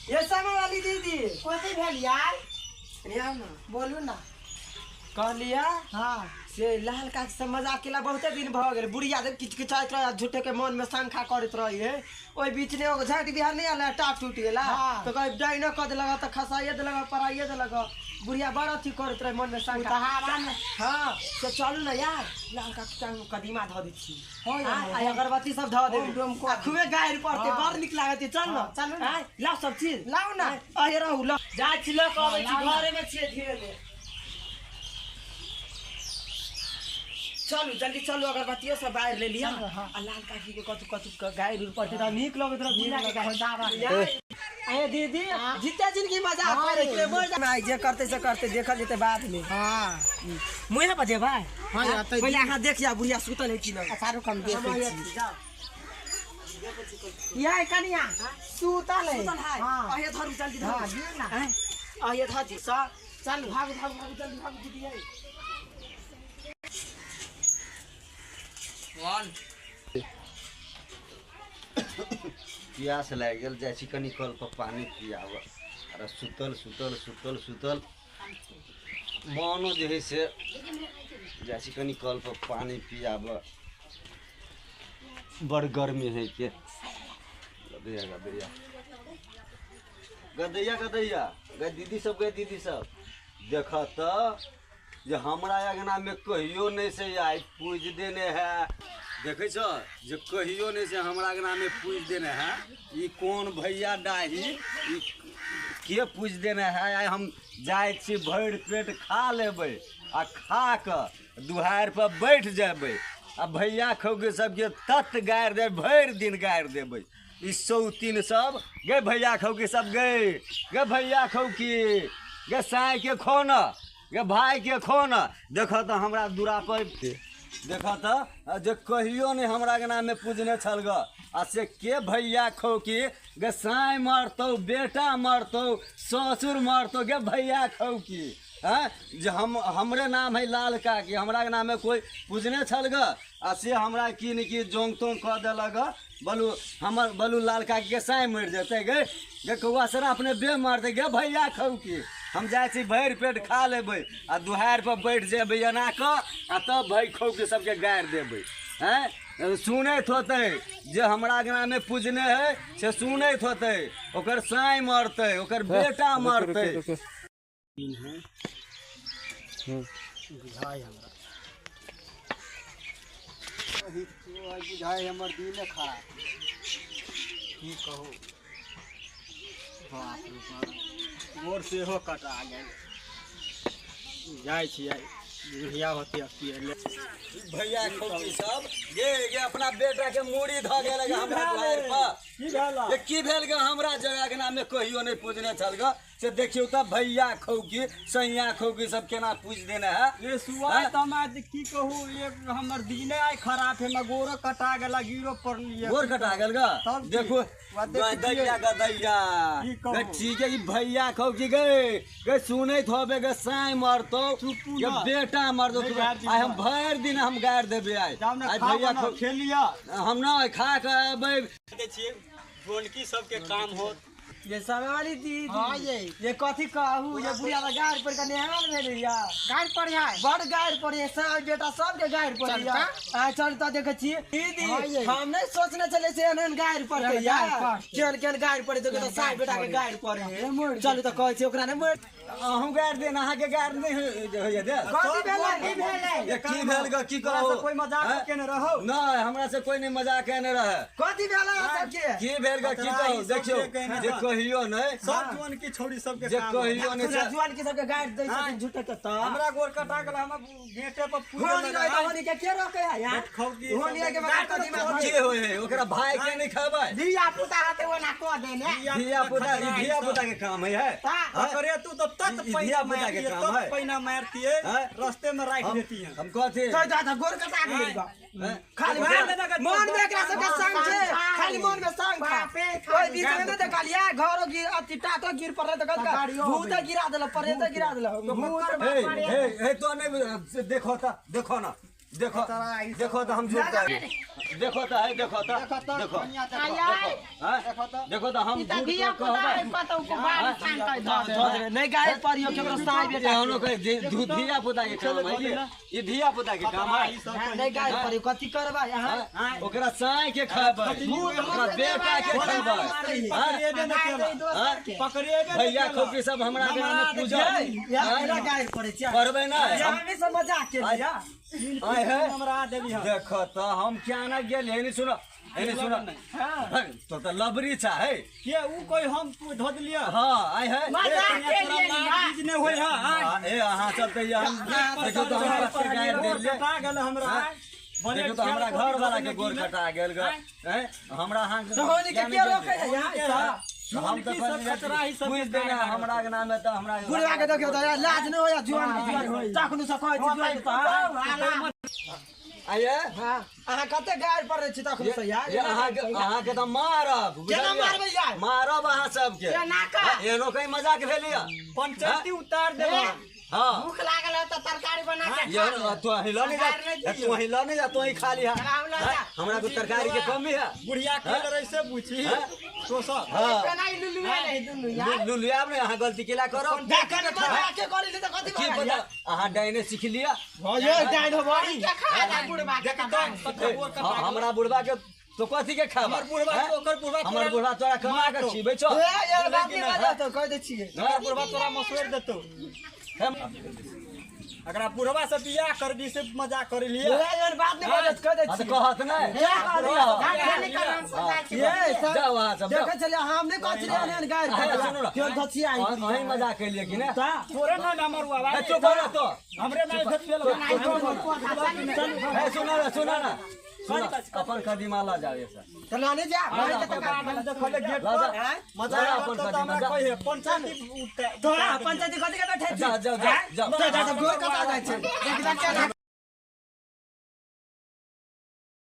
ये समय वाली दीदी। कथी भेल यार? कनी आउ ना। बोलू ना। कहलिया हाँ। से लाल काकी से मजाक केला बहुते दिन भऽ गेल। बुढ़िया देख किचकिचाइत रहे आ झूठे के मन में शंका करैत रही है। ओहि बीच में एगो झाँट बिहार नहीं आयल टाट टूट गेला। हाँ। तो कहीं डाइनो कऽ देलक तऽ खसाइए देलक पराइए देलक। बुढ़िया बड़ अथी करैत रहे मन में शंका। हवा में। हाँ से चलू ना यार, लाल काकी टांग में कदीमा धऽ दै छी। हो यार। आ अगरबत्ती सब धऽ देबै। ओम डोम कऽ आ खूबे गारि पड़तै, हाँ। बड़ नीक लागत। चल ना। हाँ, चलू ना। आँय, लाउ सब चीज। लाउ ना। आँय, रहू लाउ। जाइ छी लऽ कऽ अबै छी, लाउ ना। घरे में छियै धीरे धीरे। चलू जल्दी चलू, अगरबत्तियो सब बाहर ले लिअ। चलू, हाँ। आ लाल काकी के कतु कतु के गारि उड़ पड़तै तऽ नीक लगैत रहत बुढ़िया के गारि। नीक आँय दीदी, हाँ। जिते जिंदगी मजा हाँ करे के रे। मर जा। आइ जे करतै से करतै, देखल जेतै बाद में। हाँ। मुँहे पर जेबै? हाँ, हाँ, एतै पहिले अहाँ देख जाउ बुढ़िया सुतल है कि नहि। अच्छा रुक, हम देखै हम छी। जाउ। ये कनिया सुतल है। सुतल है। हाँ। आइए धरू जल्दी धरू। हाँ, दियौ ना। आँय, आइए धर जी सर। चलू। भागू भागू भागू जल्दी भागू दीदी। आइ प्यास लागि गेल, जाइ छी कनी कल पर पानी पियाब। अरे सुतल सुतल सुतल सुतल मनो जे है से जाइ छी कनी कल पर पानी पियाब। बड़ गर्मी है के। गदैया गदैया गदैया गदैया गै दीदी सब, गै दीदी सब देख तऽ जे हमरा अङ्गना में कहियो नहीं से आइ पूज देने है। देखै छ जे कहियो नहीं से हमरा अङ्गना में पूज देने है। ई कोन भैया डाही, ई के पूज देने है। आइ हम जाइ छी भरि पेट खा लेबै आ खा कऽ दुहारि पर बैठ जेबै आ भैया खौके सबके तत गारि देबै, भरि दिन गारि देबै। ई सौतीन सब गे भैया खौकी सब गे, गे भैया खौकी गे, साँइ के खो न गे, भाई के खो न। देख तऽ हमरा दूरा पर देख तऽ जे कहियो नहीं हमरा अङ्गना में पूजने छल ग। आ से के भैया खौकी गे, साँइ मरतौ, बेटा मरतौ, ससुर मरतौ गे भैया खौकी। हँ, जे हम हमरे नाम है लाल काकी, हमरा अङ्गना में कोई पूजने छल ग। आ से हमरा की ने की जोंग तोंग कऽ देलक ग। बोलू हमर बोलू लाल काकी के साँइ मरि जेतै गे, गे कौआ सर अपने बे मारतै गे भैया खौकी। हम जाइ छी भरि पेट खा लेबै आ दुहारि पर बैठ जेबै एना कऽ आ तब भै खौकी सबके गारि देबै। हँ, सुनैत होतै जे हमरा अङ्गना में पूजने है से सुनैत होतै, ओकर साँइ मरतै, ओकर बेटा मरतै। बुझाइ हमरा बुझाइ हमर दिने खराब, की कहू। बाप रे बाप, गोर सेहो कटा गेल। जाइ छियै बुढ़िया होती अकेले। भैया खौकी सब गे गे अपना बेटा के मूड़ी धऽ गेल गे हमरा दुआरि पर। की भेल? ये की भेल गे हमरा जगह अङ्गना में कहियो नहीं पूजने छल ग। से देखियौ तऽ भैया खौकी सैया खौकी सब केना पूज देने है। ये सुआ तऽ हम आज की कहू, एक हमर दिने आइ खराब है, गोरो कटा गेल, गिरो पड़लियै। गोर कटा गेल ग। तब की? देखो वा देखियै। गदैया गदैया की कहू? गे ठीक है, ई भैया खौकी गे गे सुनैत होबे गे, साँइ मरतौ चुपू गे ना। बेटा मरतौ। नहि गारि दियौ। आइ हम भरि दिन हम गारि देबै आइ। जाउ ने आइ खाउ भैया ने, खौ- खेलिअ। हम नहि खा कऽ एबै। छियै गोनकी सबके काम होत। ये समय वाली दीदी। हाँ ये। ये कथी कहू, ये बुढ़िया का गारि पर के नेहाल भेलै या। गारि पड़ै है। बड़ गारि पड़ै है, सब बेटा सबके गारि पड़ै चल या। का? आ चल तऽ देखै छी दीदी, हाँ ये। हम नहीं सोचने छलियै से एहन एहन गारि पड़तै एहन या। गारि पड़तै। केहन केहन गारि पड़ै, देखो तऽ एहन साँइ गारि बेटा के पड़ै। गारि पड़ै है। मरि चलू तऽ कहै छी ओकरा नहि मरि। अहूँ गारि देन, अहाँके गारि नहि होइया दे। कथी भेलै? की भेलै? ये की भेल ग, की तोरा कहू? से कोई मजाक हैं? केने रहौ? नहि, हमरा से कोई नहीं मजाक केने रहे। कथी भेलै अहाँ सबके? की भेल ग, की खतरा कहू? ई सब देखियौ के केने जे रहै। कहियो नहि, सब जुआन की छौड़ी सबके जे काम कहियो नहि पूरा से- जुआन के सबके गारि दै छथिन झूठे के तऽ। हमरा गोर कटा गेल, हमरा गेटे पर पूजल होनी रहै तऽ रहै। होनी के के रोकै है यार? बेट खौकी होनी के बगैर कदीमा की होइ है ओकरा भाई के नहीं खेबै। धिया पुता हेतै ओना कऽ देने। धिया पुता, ई धिया पुता के काम है, है? ता, करे तू तो तत ई पैना धिया पुता के मारतियै, काम तत है। पैना मारतियै, हैं? रस्ते में राखि हम देतियै। हम कहथिन चल जा, जा, गोर कटा गेल बा। हैं? खाली मार मन देना मन में एकरा सबके संग छै, हाँ, खाली मन में संग खा। बापे, ओइ बीच में नहि देखलियै, घरो गिर अथी टाटो गिर पड़लै तऽ कहलकै, गाड़ियो भूत गिरा देलक, प्रेते गिरा देलक। भूत हे हे हे तो नहीं देखो ता, देखो ना, देखो देखो तो हम झूठ देखो तो है देखो तो देखो देखो तो हम झूठ कहबै नहीं गाय परियो केकरो साई बेटा एहनो कहे धिया पुता के काम है ई धिया पुता के काम है नहीं गाय परियो कथि करबै अहाँ ओकरा साई के खबै ओकरा बेटा के खबै पकड़ेबे भैया खोपी सब हमरा के नाम पूजा या गाय पड़ै छै करबै ना हमी सब मजाक के लिया आय है हमरा देबी देखो तो हम क्या ना गेल एनी सुनो एनी सुनो हां तो त लबरी छा है के उ कोई हम तू धो दिलिया हां आय है मजाक के लिए चीज नै होय हां ए अहाँ चलते हम देखो तो हमरा के गाय देलिए कटा गेल हमरा देखो तो हमरा घर वाला के गोर कटा गेल ग हैं हमरा अहाँ सोहनी के के रोके है यहाँ हम तो पूछ देना हमरा के नाम है तो हमरा बुढ़वा के देखियो तो लाज नहीं होया जुआन के जुआन तखनु से कहै छी जुआन के आये हां अहाँ कते गाय पड़ै छी तखनु से यार ये अहाँ अहाँ के त मारब केना मारबै यार मारब अहाँ सबके एनो कहीं मजाक भेलिया पंचायती उतार देब हां भूख लागल है त तरकारी बना के यार तू हिला नहीं जा तू हिला नहीं जा तू ही खा लिहा हमरा को तरकारी के कमी है बुढ़िया खेल रही से पूछी तो सब हां केना ई लुलुआ नहीं दुनू यार लुलुआ ने अहाँ गलती केला करो देखन मजाक के करी त कथि की पता अहाँ डाइने सीख लिया हो ये डाइन हो बड़ी के खा ले बुढ़वा के हमरा बुढ़वा के तो कथी के खाबा हमर बुढ़वा के ओकर बुढ़वा हमर बुढ़वा तोरा कमा के खिबै छौ ए यार बात नहीं बाजो तो कह दे छियै हमर बुढ़वा तोरा मसोर देतौ अगरा बुढ़वा से बियाह करबी से मजाक कर लिया ए यार बात नहीं बाजो कह दे हां छियै त कहत नै ये जाओ अहाँ सब देखै छलियै हम नहीं कहै छलियै एहन गाय सुनू ना केहन धचिया अहीं मजाक केलियै कि ने तोरे ना हमर आवाज चुप रह तो हमरे ना धचिया ए सुना ना सुना ना अपन कदीमा ला जावे सर त लाने जा भाई के तरकारी देखले गेट पर मजा अपन आवत त हमरा कहे पंचायती तोरा पंचायती कथि के बैठे छी जा जा जा जा जा गोर कटा जाइ छै देख देख।